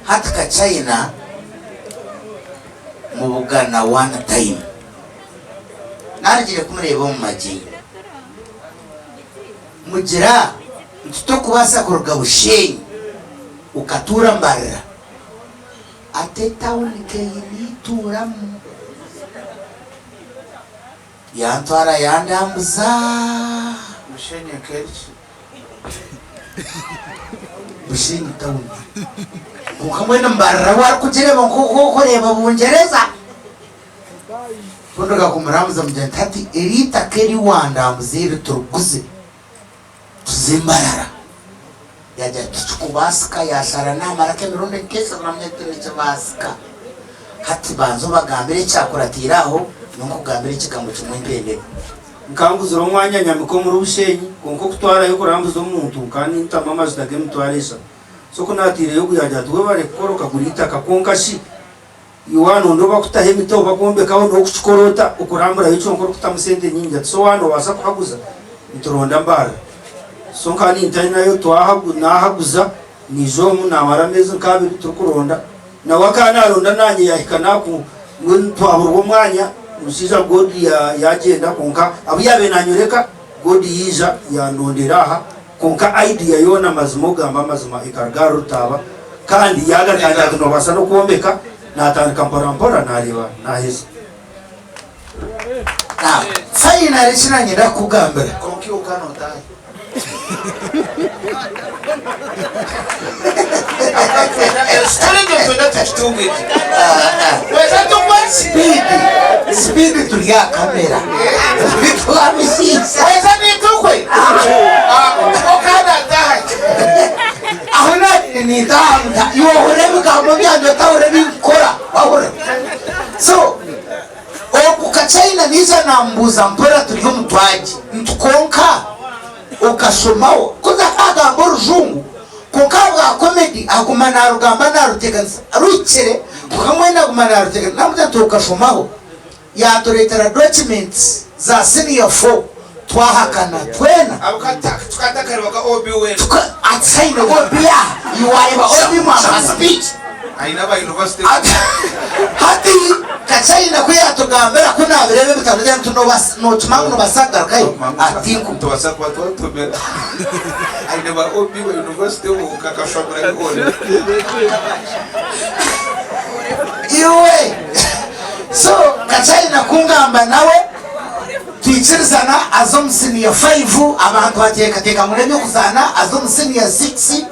Hati Kachaina mubugana one time. Narugire kumureeba omu magyenyi. Mugira nti tokubaasa kuruga Bushenyi okatuura Mbarara. Ati etawuni nkeyi nituuramu. Yantwara yandambuza. Bushenyi nkeriki? Bushenyi tawuni. Kwonka mbwenu Mbarara warikugireeba nkoku orikureeba Bungyereza. Ku nduga kumurambuza mugira nti hati eri itaka eri wandambuza eri turiguze tuze Mbarara. Yaagira ati tikikubaasika yaashara naamarako emirundi nk'eshatu naamanya ati nikibaasika. Hati banza obagambire ekyakuratiire aho nyowe nkugambire ekigambo kimwe mpendere. Nkanguzire omwanya nyamika omuri Bushenyi kwonka okutwarayo kurambuza omuntu nkaba nintamu amajuta g'emitwaro eshatu. So ku naataireyo ogu yaagira ati webare kukora okagura eitaka kwonka shi Iwe waanonda oba kutaho emiti oba kwombekaho n'okukikora ota okuramburayo kyonka orikutamu sente nyingi ati so waaba noobaasa kuhaguza nituronda Mbarara so nkaba nintainayo naahaguza naija omu naamara ameezi nk'abiri turikuronda nawe akaba naaronda naanye yaahika naaku mbwenu twaburwa omwanya omushaija God yaagyenda kwonka abu yaabaire naanyoreka God yaija yandondera aha. Kwonka idea yoona mazima ogamba amazima ekaruga ahari Rutaaba kandi yagaruka ati nobaasa nokwombeka natandika mpora mpora nareeba naheza. Now finally eki nanyenda kukugambira. Kwonka iwe okaba notaha. Speed speed turi aha camera twabishiisha. Ahu nabaire nintaaha nta iwe ohurira ebigambo byangye otahurira ebi nkukora wahurira so ogu Kachaina naija namubuuza mpora turi omu twagi nti kwonka okashomaho coz akagamba orujungu kwonka ahabwa comedy aguma narugamba naruteganisa ruhikire kwonka mbwenu aguma naruteganisa namugira nti okashomaho yaturetera documents za senior four twahakana twena ati haine OB aha iwe wareba OB mwamuha speech Hati Kachaina ku yaatugambira ku naabireeba ebitabo bye nti nookimanya ngu noobaasa kugarukayo? Ati ngu. Iwe! So Kachaina ku ngamba nawe twikirizana aza omu siniya faivu, abantu bateekateeka ngu n'eby'okuzaana, aza omu siniya sikisi.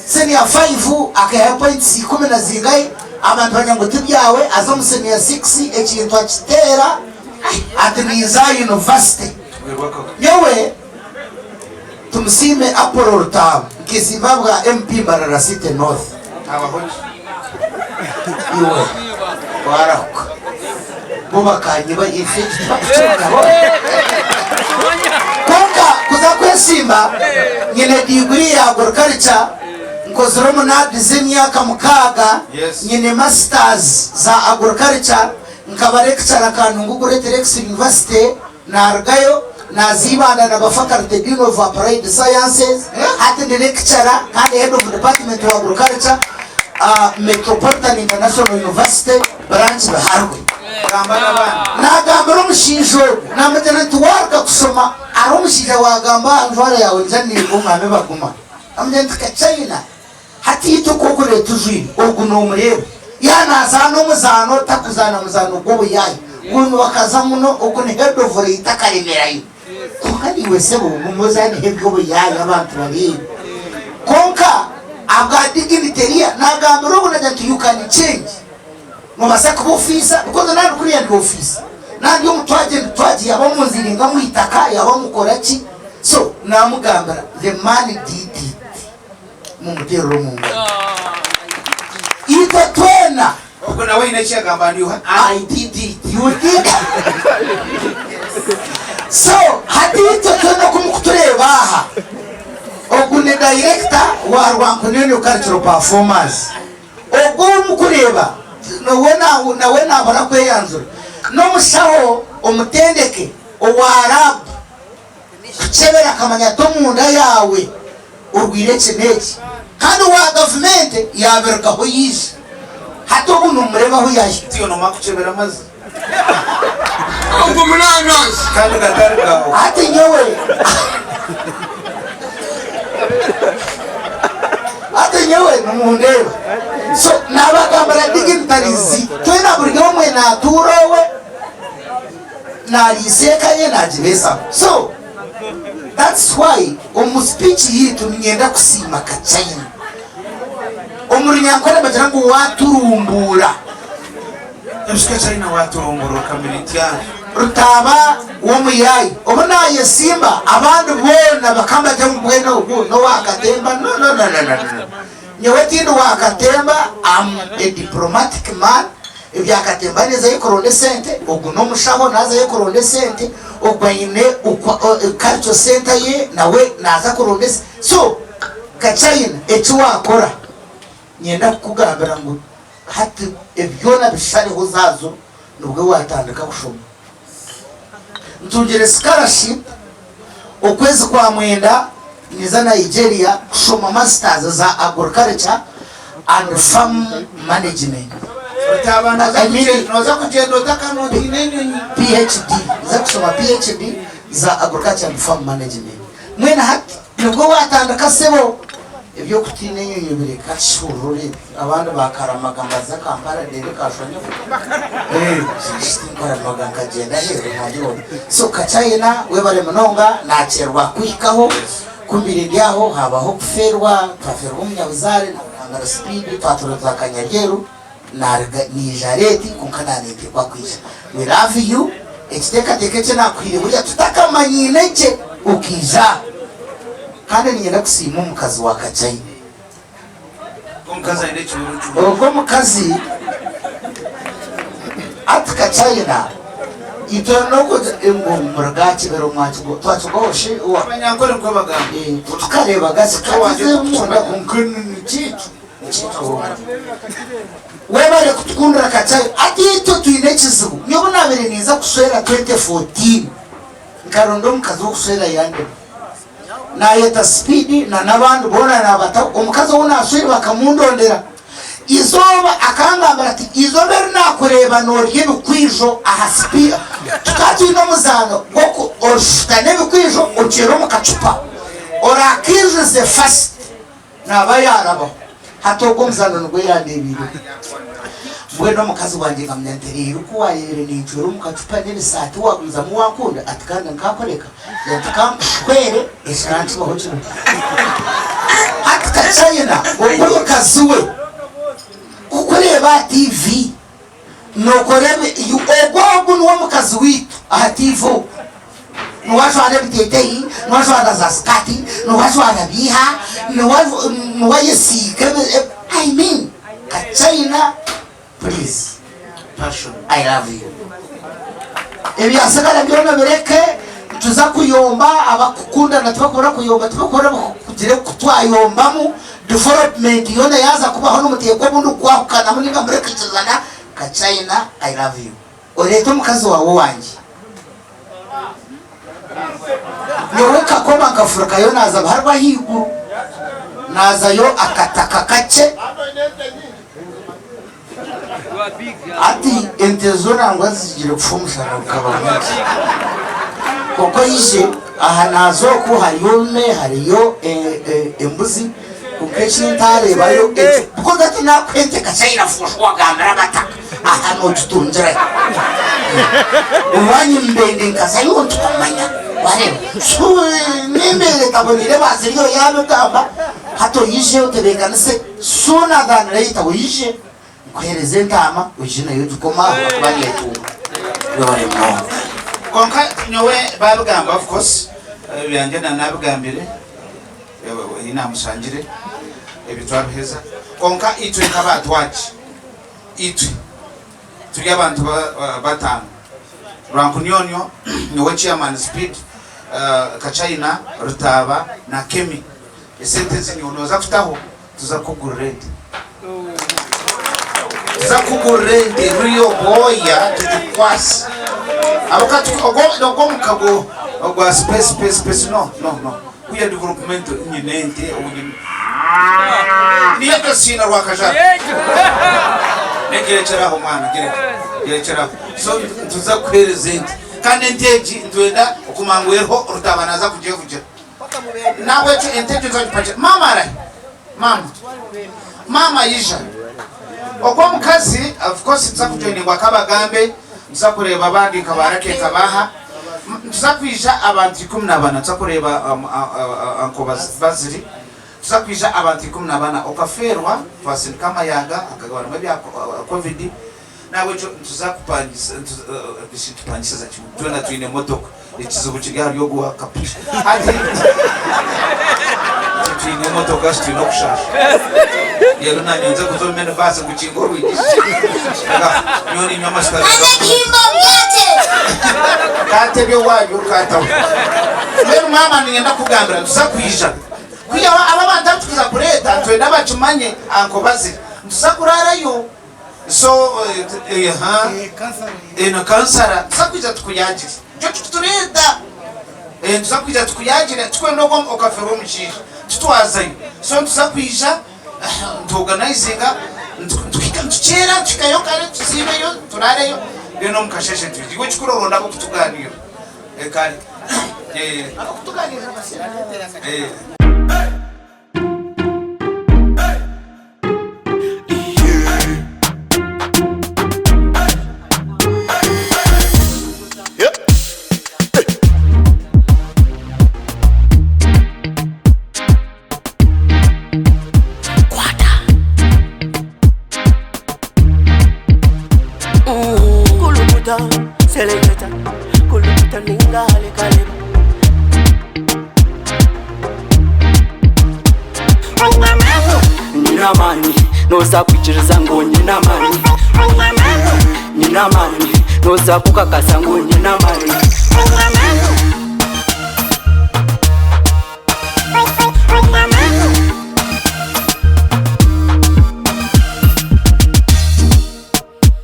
Senior faivu akaihayo points ikumi na zingahi abantu bagira ngu tibyawe aza omu senior sikisi ekintu akiteera ati ninza aha university. Nyowe Tumusiime Apollo Rutaaba nkesimba ahabwa MP Mbarara City North. Iwe warahuka bo bakanyiba ensi egi tibakukiruka bo. Kwonka kuza kwesimba nyine diguri ya agriculture, nkozire omu NAADS emyaka mukaaga, nyine masters za agriculture, nkaba lecturer Kanungu Great Lakes University, narugayo naza Ibanda naba faculty dean of applied sciences, hati ndi lecturer kandi head of department wa agriculture Metropolitan International University branch Biharwe. Gamba n'abandi. Nagambira omushaija ogwo namugira nti waruga kushoma hariho omushaija wagamba aha njwara yawe njanirwe omwami Baguma namugira nti Kachaina hati itwe oku okureba tujwire ogu nomureeba ya nazaana omuzaano takuzaana muzaano gw'obuyaaya gunu bakaza muno ogu ni head of leta akaremerayo kwonka naiwe sebo guma ozaneho eby'obuyaaya abantu bareebe kwonka ahabwa dignity eriya nagambira ogu nagira nti you can change Nobaasa kuba ofiisa because nandi kuriya ndi ofiisa nandi omu twagye ndi twagye yaba omunziringa omu itaka yaba omukora ki so namugambira the man did it mumuterere omu ngaro itwe twena. Ogwo nawe haine eki yagamba ndi oha I did it. You did so hati itwe twena oku mukutureeba aha ogu ni director wa Rwankunene Cultural Performers. Ogwo ou murikureeba nawe naahora kweyanjura. N'omushaho omutendeke owa raabu kukyebera akamanya ati omunda yaawe orwaire eki n'eki. Kandi owa gavumenti. esente yaabirugaho yaija. Hati obu nomureeba ahu yaahika. Tiyo noomanya kukyebera amaizi. Ogu munanasi. Kandi gatari gaawe. Hati nyowe hati nyowe nimundeeba. So naabagambira dignitaries twena buri omwe naatuura owe, naariisa eka ye naagibeesaho. So that's why omu speech yaitu niinyenda kusiima Kachaina. Omu Runyankore nibagira ngu waaturumbuura. Ebishuka China waaturumbuura okamira etyari. Rutaaba w'omuyaayi. Obu naayesimba abandi boona bakambagira ngu mbwenu ogu n'owa katemba. No no no no no no. Nyowe tindi wa katemba, am a diplomatic man. Ebya katemba ninzayo kuronda esente, ogu n'omushaho naazayo kuronda esente, ogu aine cultural centre ye nawe naaza kuronda esente. So Kachaina eki waakora niinyenda kukugambira ngu hati ebi byona bishareho zaazo nibwo waatandika kushoma. Ntungire scholarship okwezi kwa mwenda ninza Nigeria kushoma masters za agriculture and farm management. Otaaba I mean, nooza kugyenda otakanotiine enyonyi. PhD, ninza kushoma PhD za agriculture and farm management. Mbwenu hati Nibwo waatandika sebo eby'okutiina enyonyi bireka kishurura oreebe abandi baakaramaga mbaza Kampala ndeebe kashonyeho tinkaramaga nkagyenda aheeru naagira oti so Kachayina webare munonga naakyerwa kuhikaho ku mbaire ndi aho haabaho okufeerwa twafeerwa omunyabuzaare naarangara sipiidi twatuura twa Kanyaryeru naaruga naija leeti kwonka naaninteekwa kwija we love you ekiteekateeko eki naakuhaire buriya tutakamanyiine gye okaija aha kandi niinyenda kusiima omukazi wa Kachaina. Omukazi aine ekihuruju. Ogwo omukazi ati Kachaina itwe n'okugira ngu muruga Kibero mwakigwa twakigwaho shi wa Abanyankore nikwo bagamba. Eh, titukareebaga zikaba ziri munda kwonka niki ekyo? Webare kutukundira Kachayo. Hati itwe twine ekizibu. Nyowe obu nabaire ninza kushwera 2014 nkaronda omukazi w'okushwera yandema. Nayeta Speed na n'abandi boona nabataho. Omukazi ou nashwire bakamundondera. Izooba akangambira ati izooba eri nakureeba norya ebikwijo aha Speed. Tukaba twine omuzaano gw'oku oshutana ebikwijo oteere omu kacupa oraakiijuze first. Naaba yaarabaho. Hati ogwo omuzaano nigwo yandeebeireho. Mbwenu omukazi wangye nkamugira nti, Reero ku waareebire nincwera omu kacupa n'ebisaati waagumizamu wankunda? Ati, Kandi nkaakureka? Ngira nti, Ka nkushwere ekirankibaho kibeho. Hati Kachaina ogwo omukazi we kukureeba aha tiivi nookora ebi, ogwo ogu niwe mukazi waitu aha tiivi ogu. Niwe ajwara ebiteteyi, niwe ajwara za sikati, niwe ajwara biiha, niwe niwe ayesiiga I mean Kachaina please Passion. I love you. Ebyasigara byona bireke nituza kuyomba abakukundana tibakubura kuyomba tibakubura kugira oku twayombamu development yoona yaaza kubaho nimuteekwa obundi kwahukanamu ninga murikwikirizana Kachaina I love you. Oreete omukazi waawe owangye. Nyowe nkakoma nkafurukayo naaza buharwa ahaiguru, naazayo akataka kakye. Hati ente zo nangwa zigire kufa omushana gukaba mwingi. Kwonka oije aha naaza oku hariyo orume hariyo embuzi kwonka eki ntaareebayo ekyo because hati naakuha ente kashaija fuusha wagambira abataka. Aha nogitungira hi? Owanyu mbende nkazayo ntikumanya wareeba so nembeera etaboneire baziriyo yabigamba hati oije otebekanise sooner than later oije nkuhereze entaama oije nayo ogikome aho ahakuba netunga webare munonga. Kwonka nyowe babigamba of course ebyangye nanabigambire eyi namushangire ebyo twabiheza kwonka itwe nk'abatwaki Itwe turi abantu batano, Rwankunyonyo, nyowe chairman Speed, Kachina, Rutaaba na Kemi. Esente ezi nyowe noza kutaho tuza kukugurira ente. Tuza kukugurira ente ruri obwoya tugikukwase. Ahabw'okuba ogwo omukago ogwa space space space no no no. Kuya development nyine ente. Niyo egyo siina rwakajara. Girekyere aho mwana, gireke. Girekyere aho. So nituza kukuheereza ente. Kandi ente egi nitwenda okumanya ngu eriho Rutaaba naaza kugyevugira. Nahabwekyo ente egyo nituza kugipakira. Maama arahi? Maama. Maama ija. Ogwo omukazi of course nituza kujoiningwa Kabagambe, nituza kureeba abandi nka ba Lucky nka baaha. Nituza kwija abantu 14, nituza kureeba Uncle Bazili, nituza kwija abantu 14. Okafeerwa twasindika amayaga hakagabanamu ebya covid, nahabwekyo nituza kupangisa, nitupangisiza kimwe, twena twine emotoka. Ekizibu kiri ahari ogu owa kapiki. Hati itwe twine emotoka shi twine okushaasha. Reero naanye nze kuza omu minibaasi ngukinge orwigi. Reka nyowe niinywa amajuta ga Kandi gavumenti. ebihimba obyate. Kantebye owaayo kataho. Mbwenu maama niinyenda kukugambira nituza kwija. Kwihaho aba abantu abu tukuza kureeta nitwenda bakimanye Anko Bazili. Nituza kuraarayo. So aha na kansara nituza kwija tukuyagire nikyo kikutureeta nituza kwija tukuyagire tikwenda ogwo okafeerwa omushaija titwazayo so nituza kwija nitu organizinga nituhika nitukyera nituhikayo kare tusiibeyo turaareyo then omu kasheeshe twije iwe ekikuru oronde ab'okutugaaniira kare. Kulukuta, seleketa, kulukuta ninga kaleba. Nyine amaani, nooza kwikiriza ngu nyine amaani. Nyine amaani, nooza kukakasa ngu nyine amaani.